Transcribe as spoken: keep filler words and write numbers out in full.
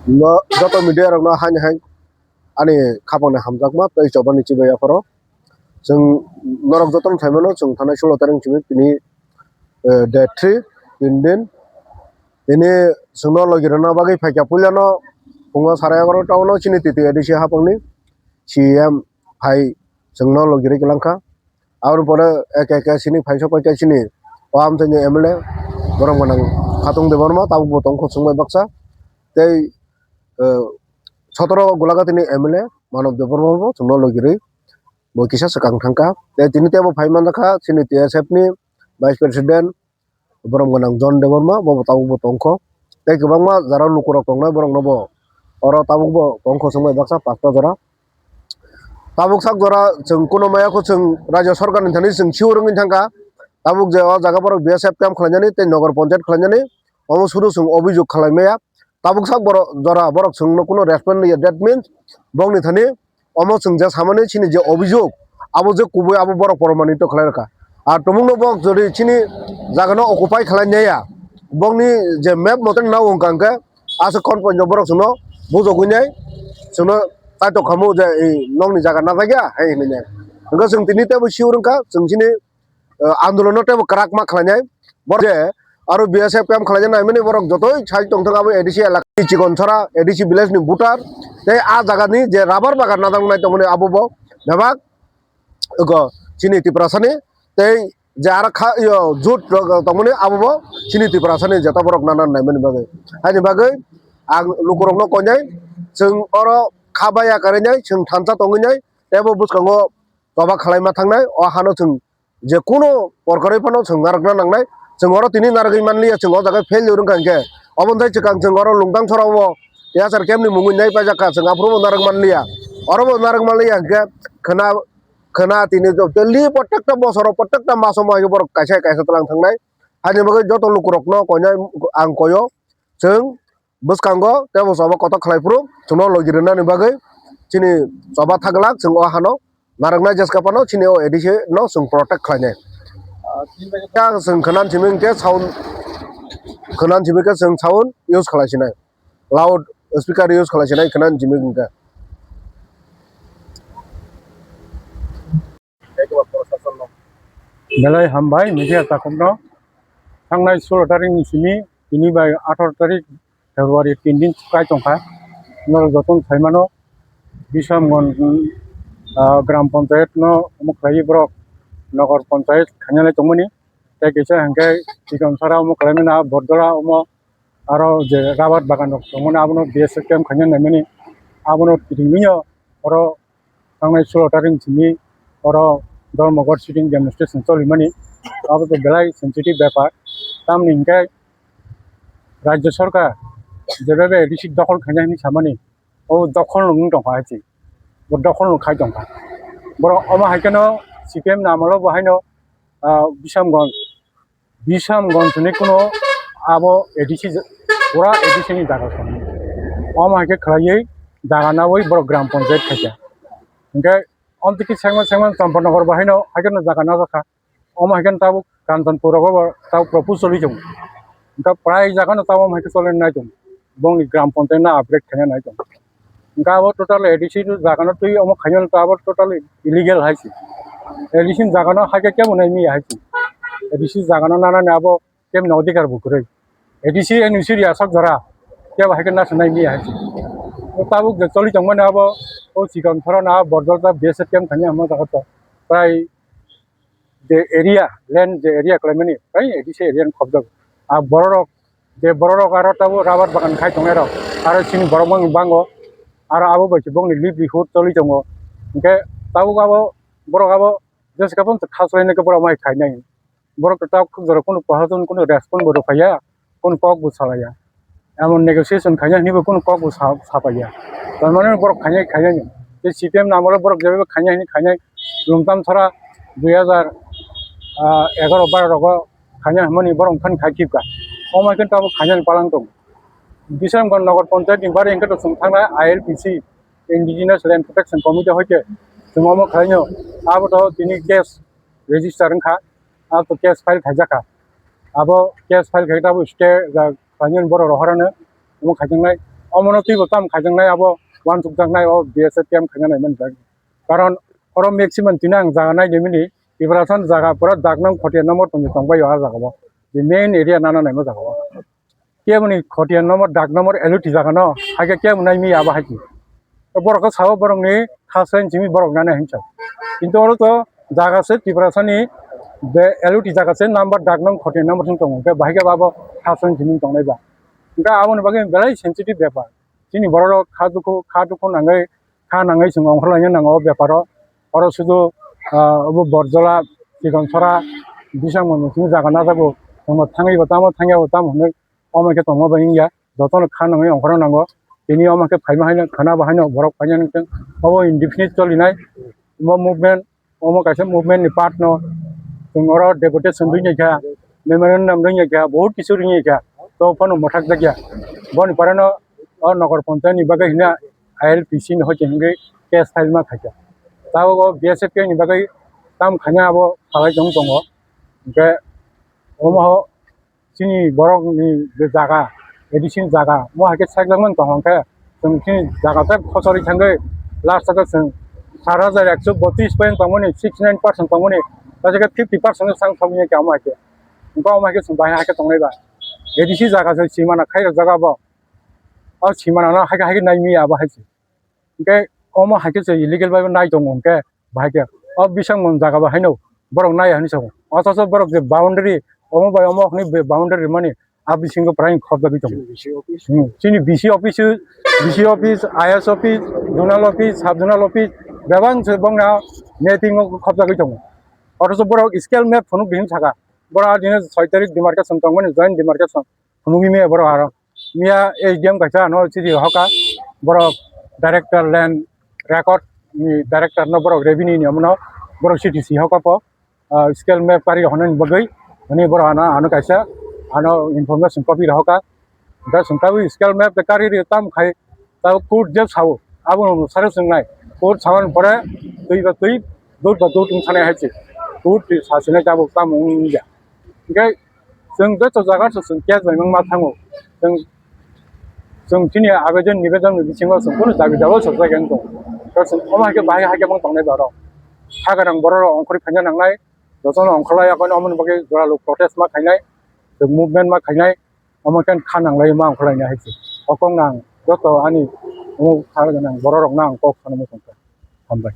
No, joto media rokno haini hai ani khapangni hamjakma tei chobani chibai yapharo. Chwng norok jotono saimano, chwng thanai sulo taring simi tini, eh, date three, tin din. Tini chwngno logi rwna bagwi phaikha puilano phungo sarai egaroh ta-o no chini T T A D C hapangni C M phai chwngno logi rwi kwlangkha. Aboni pore eke eke sini phaisa paikha sini o amchaini M L A borok gwnang Khatung Debbarma tabukbo tongkho chwngbai baksa tei, eh, sotoro Golaghati ni M L A Manob Debbarma bo chwngno logi rwi bo kisa swkang thangkha. Tei tini teibo phai manjakha chini T S F ni Vice President borok gwnang John Debbarma bo tabukbo tongkho. Tei kwbangma jara lukurok tongnai borokno bo oro tabukbo tongkho chwngbai baksa pasta jora. Tabuk sak jora chwng kuno maya kho chwng Rajya Sarkar ni thani chwng sio rwngwi thangkha. Tabuk je o jaga borok B S F camp khlainani tei Nagar Panchayat khlainani omo suru chwng obhijog khlai maya. Tabuk sak borok jora borok chwngno kuno respond ya, that means bongni thani omo chwng je samani chini je obhijog abo je kubui abo borok promanito khlai rwkha. Ar tumungno bok jodi chini jagano occupy khlai naya bongni je map mote nao wngkha hwnkhe aswk kon poino borok chwngno bujogwi nai chwngno kaitok khamu je ei nokni jaga najak ya hai hinwi nai. Hwnkhe chwng tini teibo sio rwngkha chwng chini, eh, andolono teibo kwrak ma khlainai. Borok je aro B S F camp khlaina naimani borok jotoi sai tongthok abo A D C elaka ni chikon sora A D C village ni voter tei a jaga ni je rubber bagan najak nai tongmani abo bo bebak go chini Tiprasa ni tei je aro kha yo jut rok tongmani abo bo chini Tiprasa ni jeta borok nana naimani bagwi. Haini bagwi ang lukurokno koinai chwng oro kha baya karinai chwng thansa tongwi nai teibo bwskango choba khlai ma thangnai o hano chwng je kuno porkarwi phano chwng narwkna nangnai. Chwng oro tini narwgwi manliya, chwng o jaga fail rwngkha hinkhe. Oboni sai chwkang chwng oro Lungtang sora o T S R camp ni mungwi nai paijak kha, chwng aphuru bo narwk manliya. Oro bo narwk manliya hinkhe khwna, khwna tini daily prottekta bosoro prottekta maso mo hai borok kaisa kaisa tlang thangnai. Haini bagwi joto lukurokno koinai ang koyo chwng bwskango teibo choba kotor khlai phuru chwngno logi rwnani bagwi chini choba thaglak chwng o hano narwknai jeska phano chini o A D C no chwng protect khlainai. Ah, chini bagwi ta chwng khwnan simi hinkhe sound, khwnan simi khe chwng sound use khlai sinai, loud speaker use khlai sinai khwnan simi hinkhe. Belai hambai media takhukno. Thangnai sulo tarik ni simi tini bai atharo tarik February tin din kai tongkha. Norok jotono saimano Bisramganj, ah, Gram Panchayat no omo khlaiwi borok Nagar Panchayat khainalai tongmani. Tei kisa hinkhe Chikon Sara omo khlaimani, ah, Bordola omo aro je rubber bagan rok tongmani abono B S F camp khaina naimani abono kitingmino oro thangnai sulo tarik simi oro Dharmanagar sitting demonstration cholimani abo to belai sensitive bepar tamni hinkhe Rajya Sarkar jebebe A D C dokhol khaina hinwi samani o dokhol no wng tongkha hai se bo dokhol no khai tongkha borok omo hai kheno C P M ni amolo bo haino ah, Bisramganj, Bisramganj hinwi kuno abo A D C ja-, pura A D C ni jaga song. Omo hai khe khlaiwi jaga nawi borok Gram Panchayat khaikha. Hinkhe omtiki sengma sengma Champanagar bo haino hai kheno jaga najak kha. Omo hai kheno tabuk Kanchanpur rogo bo tabuk propose choli tongo. Hinkhe prai jaga no tabuk omo hai khe choli nai tongo. Bongni Gram Panchayat no upgrade khaina nai tongo. Hinkhe abo total A D C jaga no twi omo khaina to abo total illegal hai se. A D C jaga no hai khe kebo nai miya hai se. A D C jaga no nanani abo kebo no adhikar bo kwrwi. A D C N O C riya sak jora kebo hai khe nasanai miya hai se. O tabuk je choli tongmani abo o Chikon Sara na Bordola B S F camp thani hamo jaga to prai je area, land je area khlaimani, hai A D C area ni khobjak. A bororok, je bororok aro tabuk rubber bagan khai tongnai rok, aro chini borok bang bango, aro abo bai se bongni livelihood choli tongo. Hinkhe tabuk abo borok abo jeska phano kha chalainai khe borok mai khainai. Borok to tabuk khuk jora kunu prohason kunu respond bo rwphaiya. Kunu kok bo salaiya. Emon negotiation khaina hinwi bo kunu kok bo sa-, sapaiya. Tar mane borok khainai, khainai ni. Tei C P M ni amolo borok jeba khainai hinwi khainai. Lungtam sara dui hajar egaro baro rogo khainai hwnmani borok thani khai khibka. Omo hai khe tabuk khainani palang tongo. Bisramganj Nagar Panchayat ni bari hwnkhe to chwng thangnai I L P C, Indigenous Land Protection Committee hoite chwng omo khaino abo to tini case register wngkha. Abo to case file khaijak kha. Abo case file khai tabuk stay khlainani borok rohorano omo khaijaknai, omono twibo tamo khaijaknai, abo uansukjaknai, o B S F camp khaina naiman jani. Karon oro maximum tini ang jaga nai nimini, Tiprasa ni jaga pura dak nang khotiya number tongwi tongbai o, ah jaga o, the main area nana naima jaga o. Keboni khotiya number, dak number L O T jaga no, haikhe kebo nai mi abo haikhe. Borok khe sao borokni khasai simi borok nana hinsa. Kintu oro to jaga se Tiprasa ni be L O T jaga se number dak nang khotiya number sing tongo. Hwnkhe bahai khe abo khasai simi tongnai ba. Hwnkhe aboni bagwi belai sensitive bepar. Chini borok rok kha dukhu, kha dukhu nangwi, kha nangwi chwng ongkhorlaina nango o beparo. Oro sudu, ah, obo Borjola, Chikonsora, Bisangmon chini jaga najago. Tamo thangwi bo tamo, thangya bo tamo hwnwi omo khe tongma bai wngya. Jotono kha nangwi ongkhorna nango. Tini omo khe phaima haino khana bo haino borok paina nangkhe obo indefinite cholinai. Omo movement, omo kaisa movement ni part no. Chwng oro deputation rwngya kha, memorandum rwngya kha, bahut kisu rwngya kha. To phano mwthak jakya. Boni pore no o Nogor Panchayat ni bagwi hwnna I L P C ni hoite hwnkhe case file ma khaikha. Tabuk o B S F ni bagwi tam khaina abo salai tong tongo. Hwnkhe omo ho chini borok ni je jaga, A D C ni jaga, mo hai khe sakjakmani tong hwnkhe chwng chini jaga tei khochorwi thangwi last o chwng sat hajar ekso botris point tongmani, sixty nine percent tongmani, ta je khe fifty percent sang thok ni kamo hai khe. Hwnkhe omo hai khe chwng bahai hai khe tongnai ba. A D C jaga se simana khairok jaga bo. O simana no hai khe hai khe nai mi abo hai se. Hwnkhe omo hai khe se illegal bai nai tongo hwnkhe bahai khe o bising mon jaga bo haino borok nai hinwi sabo. Othocho borok je boundary omo bai omo hwnwi be-, boundary rimani a bisingo prai khobjagwi tongo. Hmm. Chini B C office, B C office, I S office, zonal office, sub zonal office bebak se bongna mapping o khobjagwi tongo. Othocho borok scale map phunuk di hinwi saka. Borok adini soi tarik demarcation tongmani, joint demarcation. Phunugwi maya borok aro. Miya A D M kaisa ano chiri hoka, borok director land record ni director no borok revenue ni omono borok chiti si hoka po, ah, scale map kari honani bagwi, ani borok ano, ano kaisa ano information copy rohoka. Hwnkhe chwng tabuk scale map de kari ri tam khai, tabuk court je sao, abo no sare chwngnai. Court sawan pore twi ba twi, dot ba dot wng thani hai se. Court sasinai tabuk tamo wngya. Hwnkhe chwng joto jaga se chwng case bai ma thango. Chwng, chwng chini abejon nibejon ni bisingo chwng kunu dabi dawa sokjak wng tongo. To chwng omo hai khe bahai hai khe mang tongnai ba rok. Hagrang borok rok ongkhorwi phaina nangnai. Jotono ongkhorlai yakno omoni bagwi jora lok protest ma khainai. Chwng movement ma khainai. Omo khe kha nanglai ma ongkhorlainai hai se. O kok nang joto ani omo kha nang borok rok nang kok sanwi tongkha. Hambai.